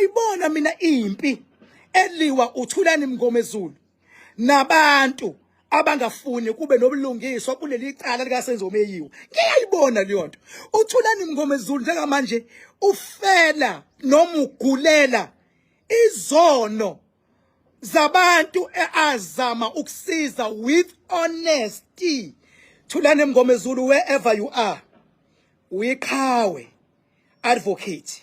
Ngiyayibona mina impi eliwa uThulani Mngomezulu nabantu abangafuni kube nobulungiswa kuleli cala likaSenzo Meyiwa. Ngiyayibona leyo nto. UThulani Mngomezulu njengamanje ufela noma ugulela izono zabantu azama ukusiza with honesty. Thulani Mngomezulu, wherever you are, uyiqhawe advocate,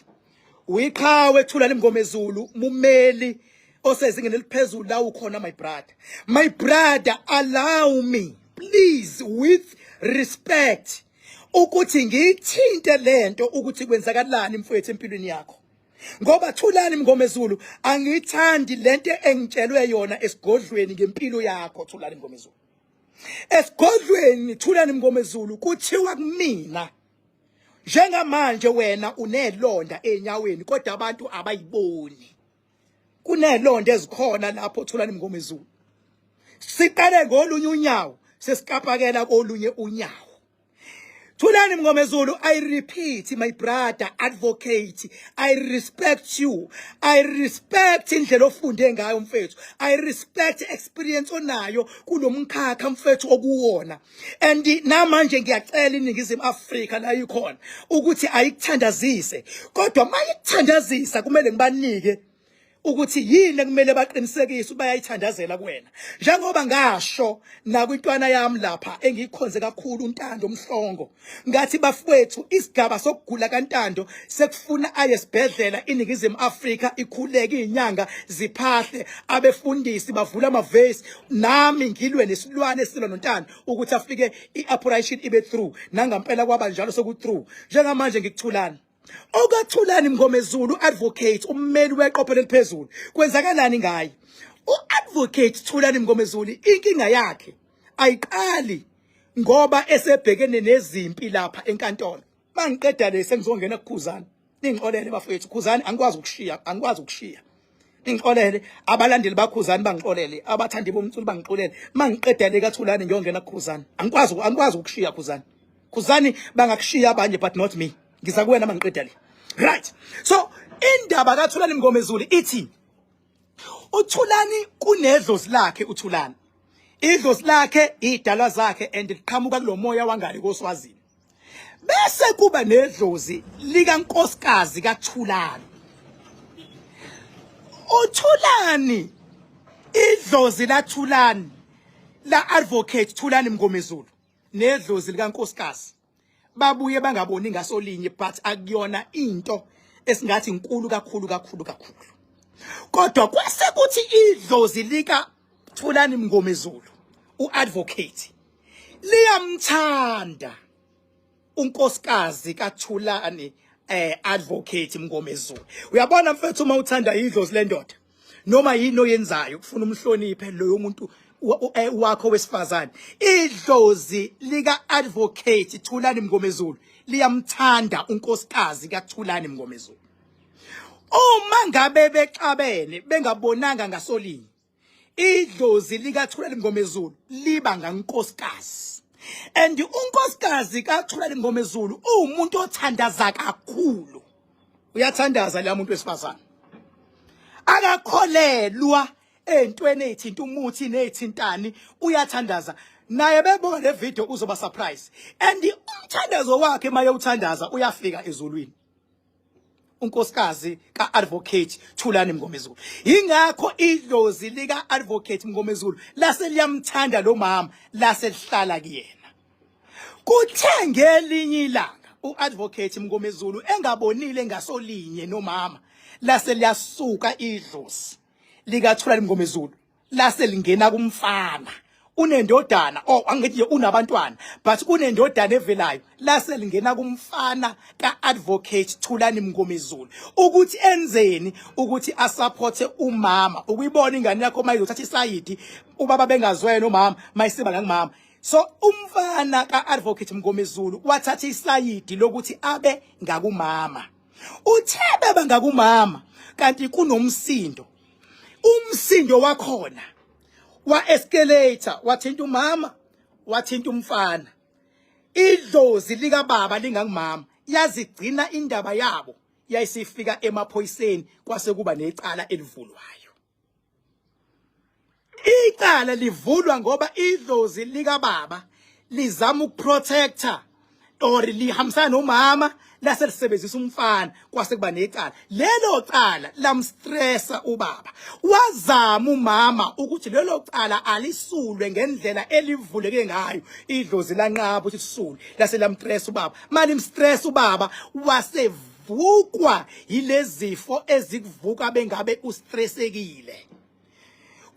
uyiqhawe Thulani Mngomezulu, mumeli osezingeni eliphezulu la ukhona. My brother, my brother, allow me please, with respect, ukuthi ngiyithinte lento ukuthi kwenzakalani mfowethu empilweni yakho, ngoba Thulani Mngomezulu, angiyithandi lento engitshelwe yona esigodlweni ngempilo yakho. Thulani Mngomezulu, esigodlweni, Thulani Mngomezulu, kuthiwa kumina njengamanje wena unelonda enyaweni, kodwa abantu abayiboni. Kunelonda ezikhona lapho, Thulani Mngomezulu. Siqale ngolunye unyawo, sesikapakela kolunye unyawo. Thulani Mngomezulu, I repeat, my brother advocate, I respect you. I respect indlela ofunde ngayo mfethu. I respect experience onayo kulomkhakha mfethu okuwona. And namanje ngiyacela iNingizimu Afrika la ikhona ukuthi ayikuthandazise. Kodwa mayikuthandazisa, kumele ngibanike ukuthi yini ekumele baqinisekise bayayithandazela kuwena, njengoba ngasho nakwintwana yami lapha engiyikhonze kakhulu, uNtando Mhlongo, ngathi bafowethu, isigaba sokugula kaNtando sekufuna aye esibhedlela, iNingizimu Afrika ikhuleke, izinyanga ziphahle, abefundisi bavula amavesi, nami ngilwe nesilwane esilwa noNtando ukuthi afike i-operation ibe through. Nangampela kwaba njalo, soku through njengamanje. Ngikuthulani okaThulani Mngomezulu advocate, ummeli weqophelo eliphezulu, kwenzakalani ngaye uadvocate Thulani Mngomezulu? Inkinga yakhe ayiqali ngoba esebhekene nezimpi lapha enkantolo. Mangiqeda le, sengizongena kuKhuzani. Ningixolele bafethu, Khuzani angikwazi ukushiya, angikwazi ukushiya. Ningixolele abalandeli baKhuzani, bangixolele abathandi bomculo, bangixolele. Mangiqeda le kaThulani, ngiyongena kuKhuzani. Angikwazi ukushiya Khuzani. Khuzani, bangakushiya abanye but not me. Ngiza kuwena mangiqeda le. Right, so indaba kaThulani Mngomezulu ithi uThulani kunedlozi lakhe. uThulani, idlozi lakhe, idalwa zakhe, and liqhamuka kulomoya wangale koSwazini. Bese kuba nedlozi likankosikazi kaThulani. uThulani, idlozi laThulani, la advocate Thulani Mngomezulu, nedlozi likankosikazi babuye bangaboni ngasolinye, but akuyona into esingathi inkulu kakhulu kakhulu kakhulu. Kodwa kwase kuthi idlozi lika Thulani Mngomezulu uadvocate liyamthanda unkosikazi kaThulani advocate Mngomezulu. Uyabona mfethu, uma uthanda idlozi lendoda, noma yini oyenzayo kufuna umhloniphe loyo muntu wakho wesifazane. Idlozi lika advocate Thulani Mngomezulu liyamthanda unkosikazi kaThulani Mngomezulu. Uma ngabe bexabene, bengabonanga ngasolinye, idlozi likaThulani Mngomezulu liba ngankosikazi, and unkosikazi kaThulani Mngomezulu uwumuntu othandaza kakhulu. Uyathandaza la muntu wesifazane, akakholelwa entweni ezithinta umuthi nezithintani, uyathandaza naye. Bebona le video uzoba surprise, and umthandazo wakhe maye uthandaza uyafika ezulwini unkosikazi ka-advocate Thulani Mngomezulu. Ingakho idlozi lika-advocate Mngomezulu lase liyamthanda lo mama, lase lihlala kuyena. Kuthe ngelinye ilanga u-advocate Mngomezulu engabonile ngasolinye nomama, lase liyasuka idlozi likaThulani Mngomezulu, lase lingena kumfana. Unendodana, oh, angithi nje unabantwana, but kunendodana evelayo. Lase lingena kumfana ka-advocate Thulani Mngomezulu ukuthi enzeni, ukuthi asupporte umama. Ukuyibona ingane yakho mayizothatha isayidi, ubaba bengazwene, umama mayisiba ngangimama. So umfana ka-advocate Mngomezulu wathatha isayidi lokuthi abe ngakumama. Uthe beba ngakumama, kanti kunomsindo. Umsindo wakhona wa escalator, wathinta umama, wathinta umfana. Idlozi likababa lingangumama, yazigcina indaba yabo. Yayisifika emaphoyiseni, kwase kuba necala elivulwayo. Icala livulwa ngoba idlozi likababa lizama ukuprotector or lihambisana nomama, lase lisebenzisa umfana, kwase kuba necala. Lelo cala lamstressa ubaba. Wazama umama ukuthi lelo cala alisulwe ngendlela elivuleke ngayo, idlozi lanqaba ukuthi lisulwe, lase lamstress ubaba. Mali mstress ubaba, wasevukwa yilezifo ezikuvuka bengabe ustressekile,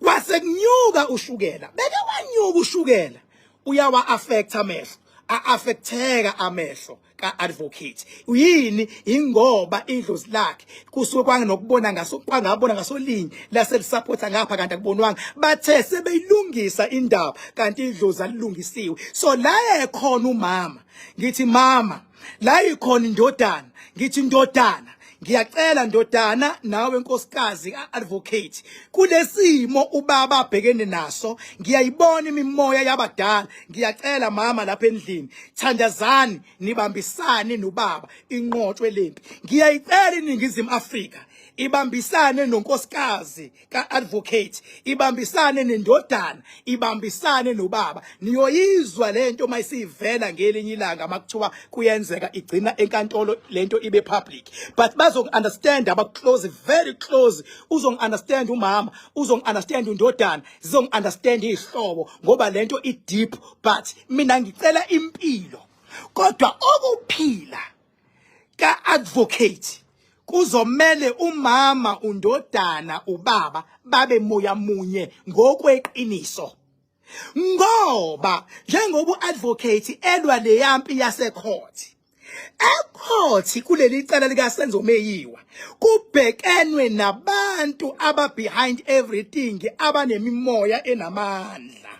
kwase kunyuka ushukela. Beke wanyuka ushukela, uyawa affect amehlo, a-affecteka amehlo ka-advocate. Yini? Ingoba idlozi lakhe kusuke kwangenokubona ngaso, kwangabona ngasolinye, lase lisupporta ngapha kanti akubonwanga. Bathe sebeyilungisa indaba kanti idlozi alilungisiwe. So la ekhona umama, ngithi mama, la ikhona indodana, ngithi indodana, ngiyacela ndodana, nawe nkosikazi ka-advocate, kulesimo ubaba abhekene naso, ngiyayibona imimoya yabadala. Ngiyacela mama, lapha endlini thandazani, nibambisane nobaba, inqotshwe lempi. Ngiyayicela iNingizimu Afrika ibambisane nonkosikazi ka-advocate, ibambisane nendodana, ibambisane nobaba. Niyoyizwa lento mayisivela ngelinye ilanga, makuthiwa kuyenzeka igcina enkantolo lento ibe public, but bazoku-understand aba-close, very close. Uzongi-understand umama, uzongi-understand undodana, zizongi-understand iy'hlobo, ngoba lento i-deep. But mina ngicela impilo, kodwa okuphila ka-advocate kuzomele umama, undodana, ubaba babe moya munye ngokweqiniso, ngoba njengoba uadvocate elwa leyampi yasecourt, ecourt kuleli cala likaSenzo Meyiwa kubhekenwe nabantu aba behind everything, abanemimoya enamandla,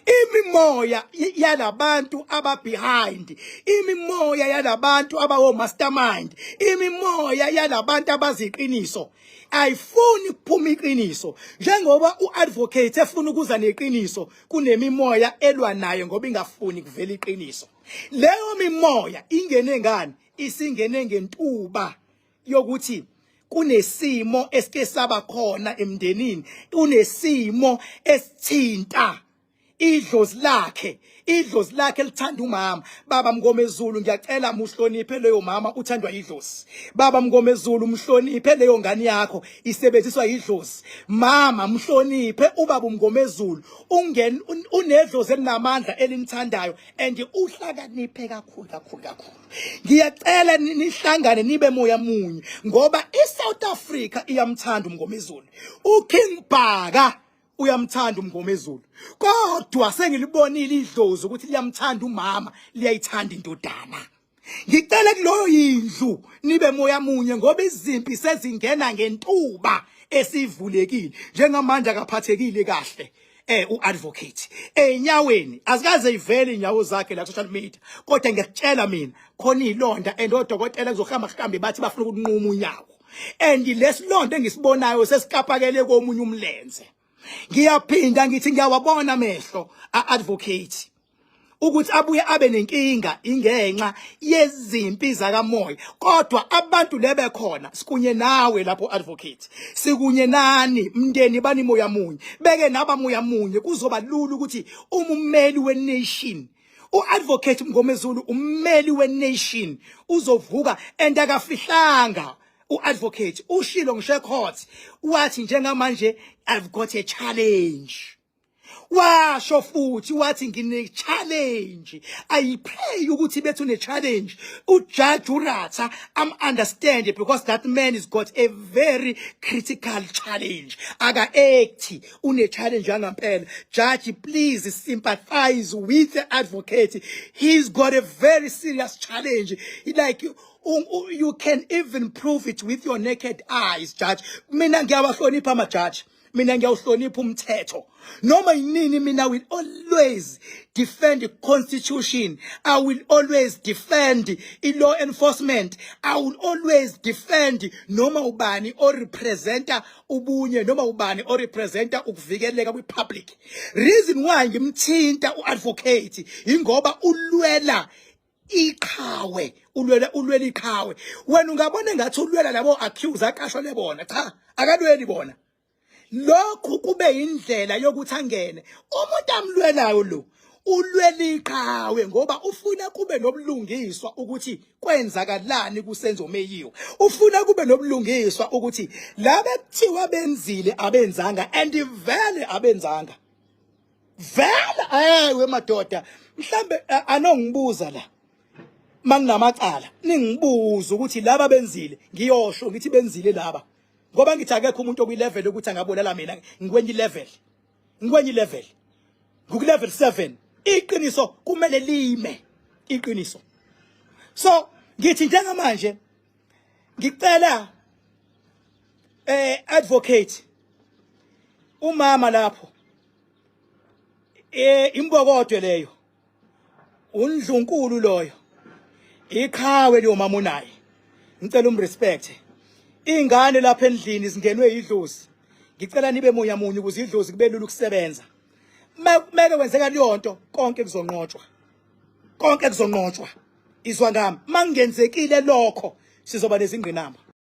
imimoya yalabantu aba behind, imimoya yalabantu abawo mastermind, imimoya yalabantu abaziqiniso, ayifuni kuphuma iqiniso. Njengoba uadvocate efuna ukuza neqiniso, kunemimoya elwa naye ngoba ingafuni kuvela iqiniso. Leyo mimoya ingene ngani? Isingene ngentuba yokuthi kunesimo esike saba khona emndenini, kunesimo esithinta idlozi lakhe, idlozi lakhe lithanda umama. Baba Mngomezulu, ngiyacela muhloniphe leyo mama, uthandwa idlozi. Baba Mngomezulu, mhloniphe leyo ngane yakho, isebenziswa idlozi. Mama, mhloniphe ubaba uMngomezulu, ungen unedlozi elinamandla elinithandayo and uhlakaniphe kakhulu kakhulu kakhulu. Ngiyacela nihlangane nibe moya munye, ngoba iSouth Africa iyamthanda uMngomezulu, uKing Bhaka uyamthanda uMngomezulu, kodwa sengilibonile idlozi ukuthi liyamthanda umama, liyayithanda indodana. Ngicela kuloyo yindlu nibe moya munye, ngoba izimpi sezingena ngentuba esivulekile. Njengamanje akaphathekile kahle uadvocate enyaweni, azikaze ivele inyawo zakhe la social media, kodwa ngiyakutshela mina khona ilonda and odokotela kuzohamba kuhambe bathi bafuna ukunquma unyawo, and lesilonda engisibonayo sesikapakele komunye umlenze. Ngiyaphinda ngithi ngiyawabona amehlo a-advocate ukuthi abuye abe nenkinga ingenxa yezimpi zakamoya, kodwa abantu lebe khona sikunye nawe lapho advocate, sikunye nani mndeni, bani moya munye. Beke naba moya munye, kuzoba lula ukuthi uma ummeli we-nation, uadvocate Mngomezulu ummeli we-nation, uzovuka. And akafihlanga uadvocate, ushilo ngisho ecourt, wathi njengamanje I've got a challenge. Washo futhi wathi ngine challenge. I pray ukuthi bethu ne challenge ujudge uRatha am understand, because that man has got a very critical challenge. Aka act, une challenge yangampela. Judge, please sympathize with the advocate, he's got a very serious challenge. Like you can even prove it with your naked eyes, judge. Mina ngiyawahlonipha ama judge, mina ngiyawuhlonipha umthetho noma yinini. Mina will always defend the constitution, I will always defend i-law enforcement, I will always defend noma ubani orepresenta ubunye, noma ubani orepresenta ukuvikeleka kwi-public. Reason why ngimthinta u-advocate ingoba ulwela iqhawe. Ulwela, ulwela iqhawe. Wena ungabona engathi ulwela labo accuse aqashwa lebona. Cha, akalweli bona. Lokhu kube indlela yokuthi angene. Umuntu amlwelayo lo ulwela iqhawe ngoba ufuna kube nobulungiswa ukuthi kwenzakalani kuSenzo Meyiwa. Ufuna kube nobulungiswa ukuthi laba kuthiwa benzile abenzanga, and vele abenzanga. Vele eh madoda, mhlambe anongibuza la manginamacala, ningibuza ukuthi laba benzile, ngiyosho ngithi benzile laba, ngoba ngithi akekho umuntu okwi-level yokuthi angabulala mina. Ngikwenye level, ngikwenye level, ngiku-level 7. Iqiniso kumele lime iqiniso. So ngithi njengamanje ngicela advocate umama lapho, imbokodwe leyo, undlunkulu loyo, iqhawe leyo mama unaye, ngicela umrespect. Ingane lapha endlini zingenwe idlozi, ngicela nibe moya munye ukuze idlozi kube lula ukusebenza. Meke kwenzeka leyo nto, konke kuzonqotshwa, konke kuzonqotshwa. Izwa ngami, mangenzekile lokho sizoba nezingqinamba.